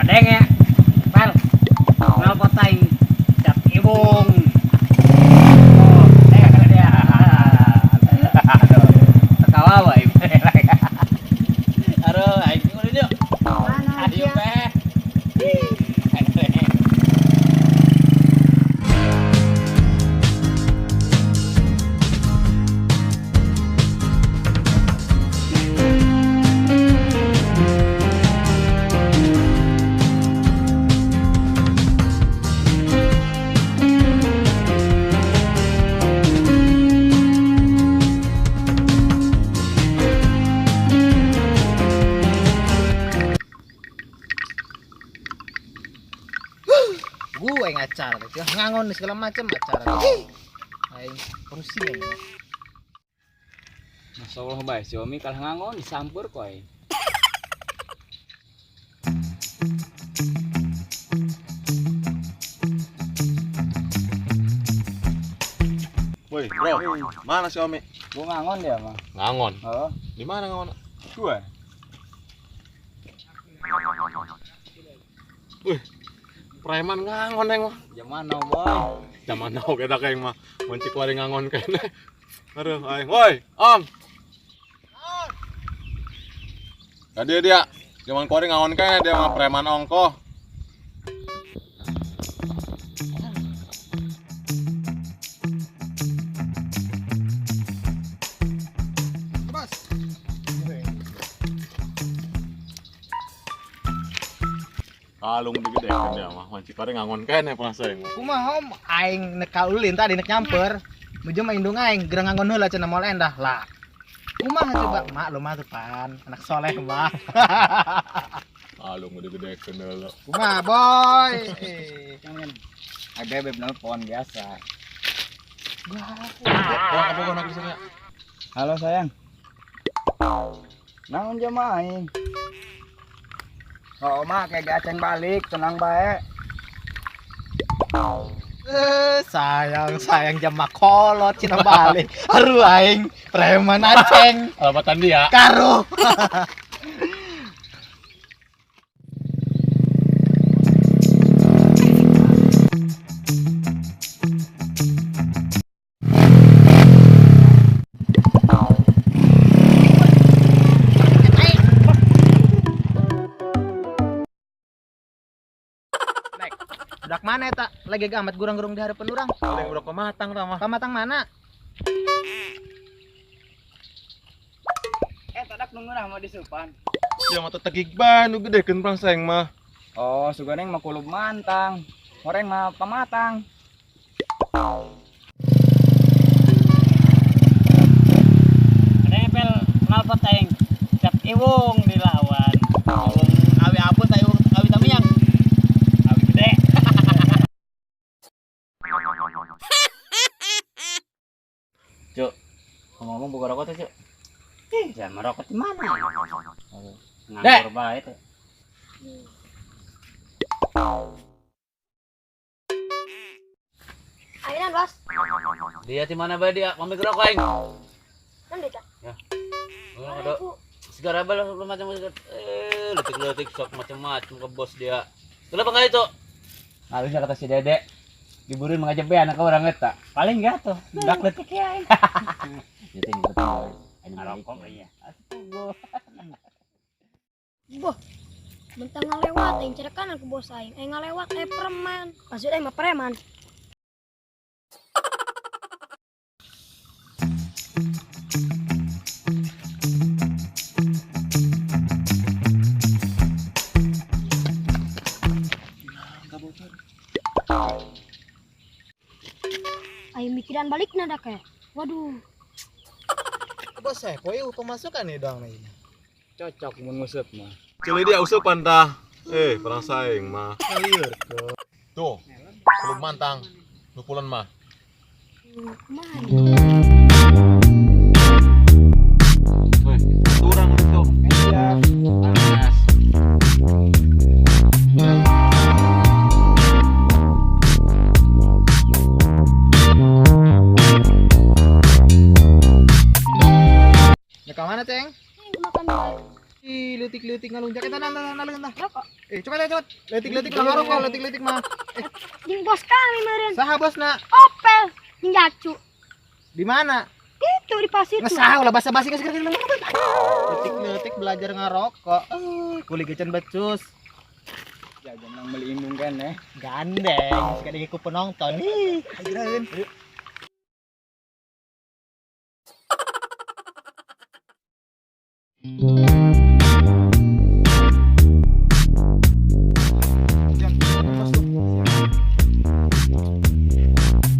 Kadenge. Pel. Knalpot aing cap iwung. Oh, dia. Aduh. Ketawa wae. Aduh, aing ngono yuk. Mana Ayo dia? teh. Gue yang acara teh ngangon segala macam acara teh. Aing pusing aing. Masya Allah bae si Omi kalah ngangon disampur koy. Woi, bro. Mana si Omi? Gua ngangon dia mah. Ngangon. Oh, Di mana ngangon? gua. Wih, preman ngangon neng mah. Zaman now, boy. Zaman now kita kayak mah. Mun cik wari ngangon kene. Aduh, aing. Woi, Om. Tadi dia zaman kuari ngangon kene dia mah preman ongkoh. Bos. Kalung digedekeun dia mah. Mun cik kuari ngangon kene perasaan aing mah. Kumaha om aing nek kaulin tadi nek nyamper. Muju mah indung aing gerang ngangon heula cenah moal endah lah. Kumaha coba mak lu mah tuh pan anak soleh mah. Kalung digedekeun heula. Kumaha boy. Ai bebeb nelpon biasa. Gua kabogoh nak di sini. Halo sayang. Naon jama aing? Oh, mah kayak gaceng balik, tenang bae. Sayang sayang jama kolot cina balik. Aduh aing preman aceng. Alapatan dia. Karo. Budak mana eta? Lagi amat gurang-gurung di hadapan urang. Ada yang udah pematang tah mah. Pamatang mana? Tadak nunggu nah mau disupan. Ya mah tegig bae nu gedekeun praseng mah. Oh, suganeng mah kulub mantang. Horeng mah pamatang. Nempel knalpot aing. Cap iwung dilawan. Iwung awi apus iwung awi tamiang. Awi gede. Cuk, ngomong-ngomong buka rokok tuh, Cuk. Ih, jangan merokok di mana? Nganggur bae teh. Ayeuna bos. Dia di mana bae dia? Pamit rokok aing. Nanti tak. Ya. Ada segala bala macam-macam. Letik-letik sok macam-macam ke bos dia. Kenapa enggak itu? Harusnya kata si Dede, diburuin mengajak be anak orang eta. Paling enggak tuh, budak letik ya aing. Nyeting, nyeting. Ngarokok iya. Atuh. Boh. Mentang ngalewat aing cerekan aku bos aing. Aing ngalewat preman. Maksud aing mah preman. Aing mikiran balik nada kayak. Waduh. Bos saya, poe pemasukan nih doang nih. Cocok mun nguseup mah. Cili dia usupan tah. Perang saing mah. Liur. Tuh. Belum mantang. Nupulan mah. Kumaha? Woi, turang itu. Panas. Ya ka mana, Ceng? Aing makan bae. Ih, leutik-leutik ngalunjak eta nang nang nang nang. Rokok. Coba coba. Leutik-leutik lah ngarokok, leutik-leutik mah. Jeung bos kami meureun. Saha bosna? Opel jeung Jacu. Di mana? Itu di pasir tuh. Ngesah ulah basa-basi geus geus. Leutik-leutik belajar ngarokok. Kuli gecan becus. Jajan nang meuli indung keneh. Gandeng, sekali ku penonton. Ih, geuraeun. Jang, bos tuh.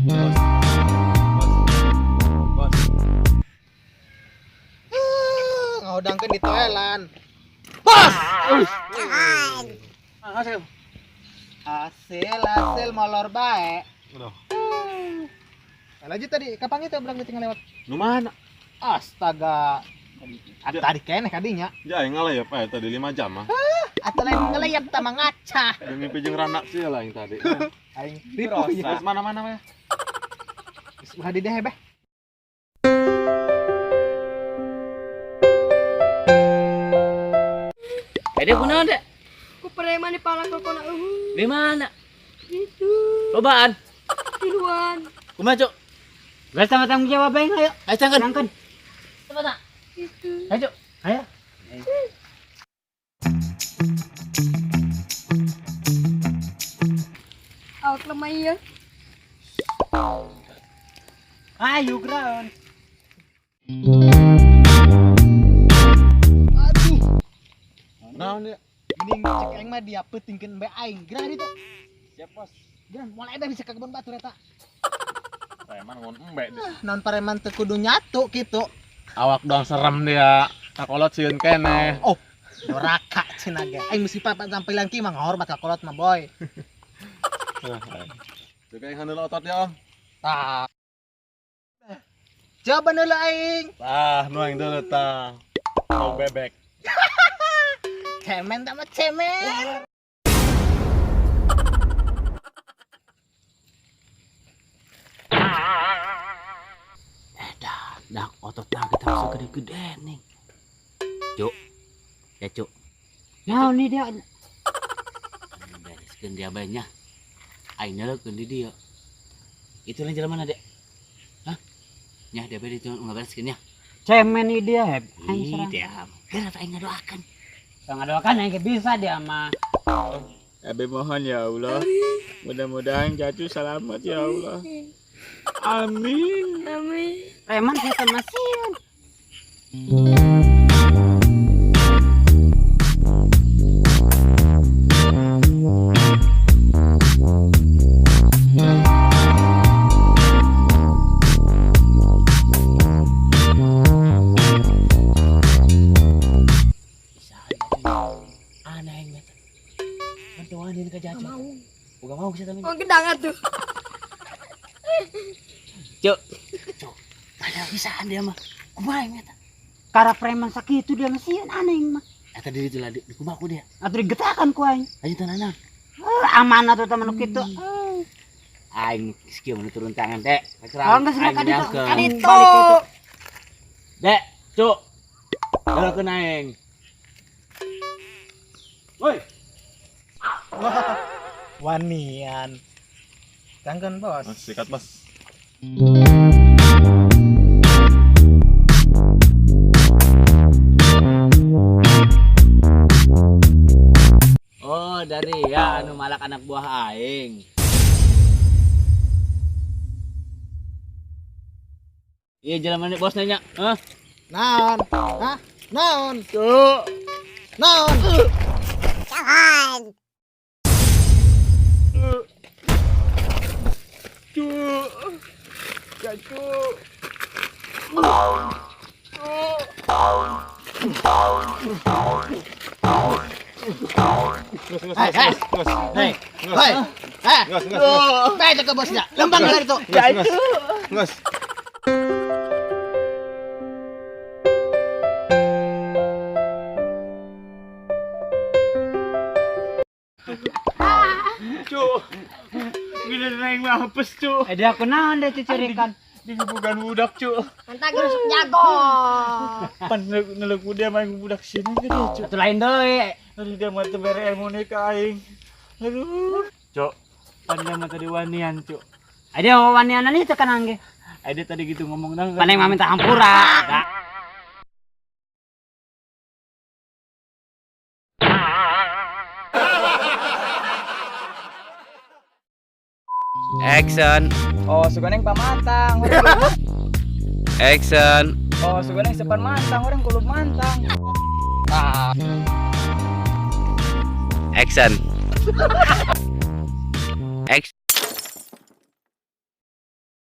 Bos. Bos. Ngahodangkeun di toelan. Bos. Hasil. Hasil hasil molor bae. Aduh. Nah, lanjut tadi, kapan itu bilang tinggal lewat? Nu mana? Astaga. Tadi keneh kadinya. Ya aing ngalayap tadi 5 jam mah. Atau lain ngelayap tama ngaca. Jeung mimpi jeung rana sih lah yang tadi. Aing ripuh ya. Terus mana-mana mah. Geus ulah di deh beh. Dia kunaon, Dek? Ku preman di palak rokona eueuh. Di mana? Itu Lobaan. tiluan. Kumaha, Cuk? Geus sama tanggung jawab aing ayo. Ayo cangkeun. Cangkeun. Coba tak? Itu. Ayo, Cuk. Ayo. Awak lemah ya. Ayo geuraeun. Aduh, Naon dia? mending cek aing mah dia peutingkeun bae aing. Geura ditu. Siap, Bos. Geura moal edah bisa ka kebon batur eta. Preman ngon embe dia. Naon pareman teu kudu nyatu kitu. Awak doang serem dia. Kakolot sieun keneh. Oh, doraka cenah ge. Aing mesti papan tampilan ki mah ngahormat ka kolot mah boy. Juga yang handel otot ya, Om. Tah. Coba heula aing. Tah, nu aing deuleu tah. Mau bebek. Cemen sama cemen. Dah otot dah kita masuk gede-gede nih. Cuk. Ya, Cuk. Naon nih dia? Bereskeun dia bae nya. Aing neulekeun di dieu. Itu lain jalan mana, Dek? Hah? Nya dia bae ditu ngabereskeun nya. Cemen nih dia heb. Aing Ih, serang. dia. Geura aing ngadoakeun. Ngadoakan aing ge bisa dia mah. Abi mohon ya Allah. Mudah-mudahan Jacu selamat ya Allah. Amin. Amin. Preman saya sama sieun. Bisa aja. Aneh aing mah. Bantuan ka Jacu. Mau. Bukan mau sih tapi. Oh gedangan tuh. Cuk. Cuk. Ada bisaan dia mah. Kumaha aing eta? Kara preman sakitu dia mah sieun aneh aing mah. Eta diri itu lah di kumaha ku dia. Atuh digetakan ku aing. Ayo tenanan. Amanah tuh teman kitu. Aing kieu mun turun tangan, Dek. Kalau geus ka ditu, Aing ka ditu. Balik kitu. Dek, Cuk. Dolokeun aing. Woi, Wanian. Cangkeun bos. Sikat, Bos. anak buah aing. Iya jalan mana bos nanya? Hah? Naon? Hah? Naon? Cuk. Naon? Cuk. Cuk. Nges, nges, Hei, hei. nges, nges. Hei. Hei. Hei. Nges, nges, nges. Hei, ke bosnya. Lempang dari itu. Nges, nges. Nges. Cuk. Gila aing mah apes, Cuk. Eh dia aku naon deh cicirikan. Digebukan budak, Cuk. Mantap gerusuk jago. Pan ngelek dia main budak sini gede, Cuk. Atuh lain deui. Aduh dia mah teu bere ilmu ka aing. Aduh. Cuk, pan dia mah tadi wanian, Cuk. Eh dia wanianan itu kan angge. Eh dia tadi gitu ngomong nang. Paling mah minta hampura. Action. Oh, sugan yang pamatang. Action. Oh, sugan yang sepan mantang, orang kulub mantang. Ah. Action.